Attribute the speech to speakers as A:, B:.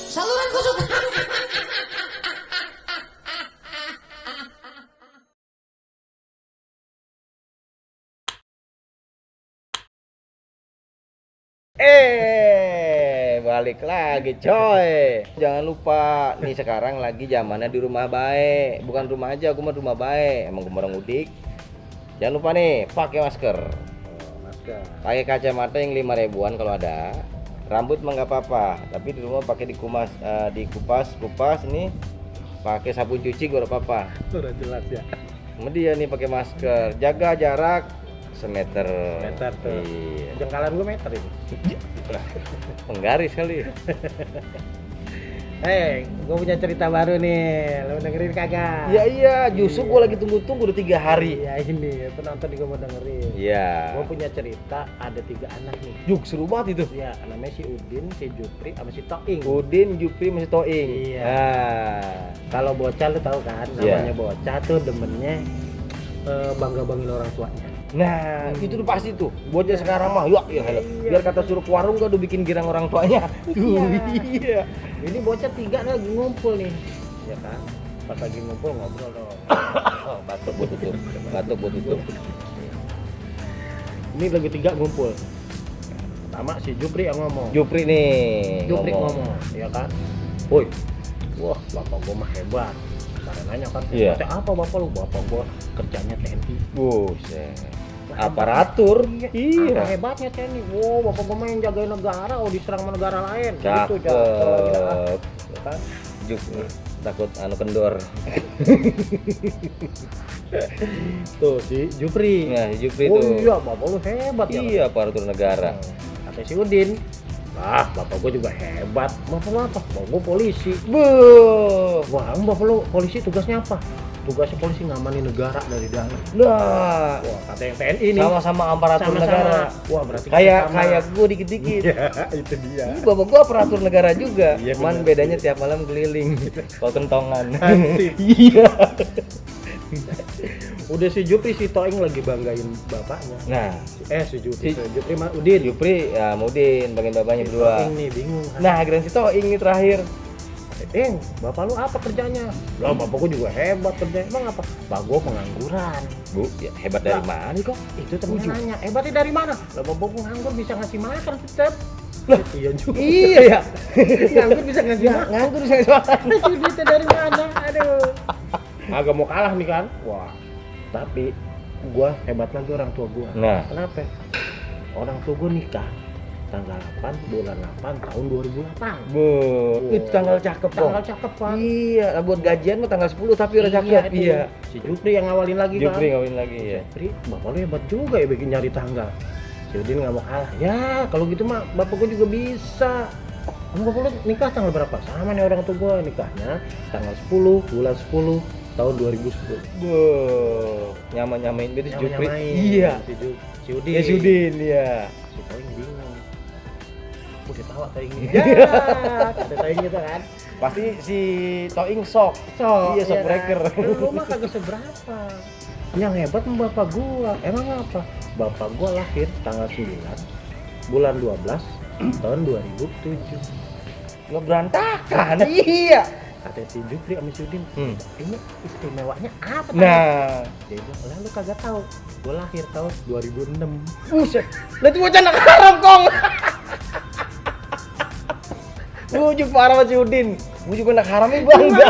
A: Saluran kesukaan.
B: Balik lagi coy. Jangan lupa nih, sekarang lagi zamannya di rumah baik. Bukan rumah aja, aku mah rumah baik. Emang aku orang mudik. Jangan lupa nih, pakai masker.
C: Masker.
B: Pakai kacamata yang 5 ribuan kalau ada. Rambut mah nggak apa-apa, tapi di rumah pakai dikupas ini. Pakai sabun cuci gak apa-apa.
C: Udah jelas ya.
B: Kemudian nih pakai masker. Jaga jarak semeter.
C: Meter tuh.
B: Iya.
C: Jengkalan gue meter ini.
B: Penggaris kali.
C: Gue punya cerita baru nih. Lo dengerin kagak?
B: Iya, justru gue lagi tunggu-tunggu udah 3 hari.
C: Iya ini, penonton juga mau dengerin.
B: Iya.
C: Gue punya cerita, ada 3 anak nih.
B: Juk, seru banget itu.
C: Iya, namanya si Udin, si Jupri, sama si Toing.
B: Udin, Jupri, masih Toing.
C: Iya.
B: Nah.
C: Kalau bocah lu tahu kan,
B: Iya.
C: namanya bocah tuh demennya bangga-banggain orang tuanya.
B: Nah, itu tuh pasti tuh. Bocah sekarang mah, yuk, ya,
C: Iya.
B: biar kata suruh ke warung gak udah bikin girang orang tuanya. Iya.
C: Ini bocah 3 lagi ngumpul nih, ya kan? Pas lagi ngumpul ngobrol dong.
B: Batuk buat tutup. Batuk buat tutup.
C: Ini lagi 3 ngumpul. Pertama si Jupri yang ngomong.
B: Jupri nih.
C: Jupri ngomong, ya kan? Woi, wah bapak gua mah hebat. Karena nanya kan,
B: Iya.
C: "Kata apa bapak lu?" Bapak gua kerjanya TNI.
B: Buset. Aparatur.
C: Apa
B: Iya.
C: hebatnya TNI? Wow, bapak gua mah yang jagain negara, diserang sama negara lain. Gitu,
B: Cakep.
C: ya kan?
B: Juk nih, takut kendor.
C: Tuh si Jupri.
B: Nah, Jupri
C: Oh
B: tuh.
C: iya, bapak lu hebat ya.
B: Iya, aparatur negara.
C: Kata si Udin, bapak gua juga hebat. Bapak lu apa? Bapak gua polisi.
B: Bu.
C: Wah, bapak lu polisi tugasnya apa? Tugasnya polisi ngamanin negara dari dalam.
B: Nah,
C: Wah, kata yang TNI nih.
B: sama-sama aparatur
C: Sama-sama.
B: negara.
C: Wah, berarti
B: Kayak
C: kita sama.
B: gue dikit-dikit.
C: Iya, itu dia.
B: Ih, bapak gua aparatur negara juga.
C: Iya,
B: Cuman
C: bener.
B: bedanya tiap malam keliling kalau kentongan.
C: Asik.
B: Iya.
C: Udah si Jupri si Toing lagi banggain bapaknya.
B: Nah,
C: Si Jupri,
B: Si-
C: Jupri mah Udin.
B: Jupri ya Mudin bagian bapaknya
C: Si
B: berdua.
C: Toing nih bingung kan.
B: Nah, giliran si Toing ini terakhir.
C: Bapak lu apa kerjanya? Lah, bapak gua juga hebat kerjanya. Emang apa? Bapak gua pengangguran.
B: Bu, ya hebat dari mana kok?
C: Itu temennya nanya, hebatnya dari mana? Lah, bapak gua nganggur bisa ngasih makan tetep.
B: Lah,
C: iya juga.
B: Iya ya.
C: Nganggur bisa ngasih makan.
B: Nganggur bisa suara.
C: Itu duitnya dari mana? Aduh. Agak mau kalah nih kan? Wah. Tapi gua hebat lagi orang tua gua.
B: Nah,
C: Kenapa? Orang tua gua nikah tanggal 8 bulan 8 tahun 2008.
B: Bu, itu tanggal cakep kok.
C: Tanggal cakep kan?
B: Iya, buat gajian mah tanggal 10 tapi udah cakep.
C: itu.
B: Iya.
C: Si Jupri yang ngawalin lagi
B: Jupri
C: kan?
B: ngawin lagi ya.
C: Jupri, bapak lu hebat juga ya bikin nyari tanggal. Si Udin nggak mau kalah. Ya, kalau gitu mah bapak gua juga bisa. Kamu bapak lu nikah tanggal berapa? Sama nih orang tua gua nikahnya tanggal 10 bulan 10 tahun 2010.
B: Bu, nyamain itu si Jupri.
C: Nyamain.
B: Iya.
C: Si Udin.
B: Ya Sudin, iya.
C: Si Toing bingung. Aku ketawa Toing ini. Ya, kata Toing gitu kan.
B: Pasti si Toing sok. Iya, sok
C: kan?
B: breaker.
C: Lu mah kagak seberapa. Yang hebat mah bapak gua. Emang apa? Bapak gua lahir tanggal 9 bulan 12 tahun 2007.
B: Nggak berantakan. Iya.
C: Kata si Jupri sama si Udin, ini istimewanya apa?
B: Nah,
C: Dia bilang, lah lu kagak tahu. Gua lahir tahun 2006.
B: buset. Lah itu bocah anak haram kong. Bujuk parah sama si Udin. Bujuk anak haramnya bangga.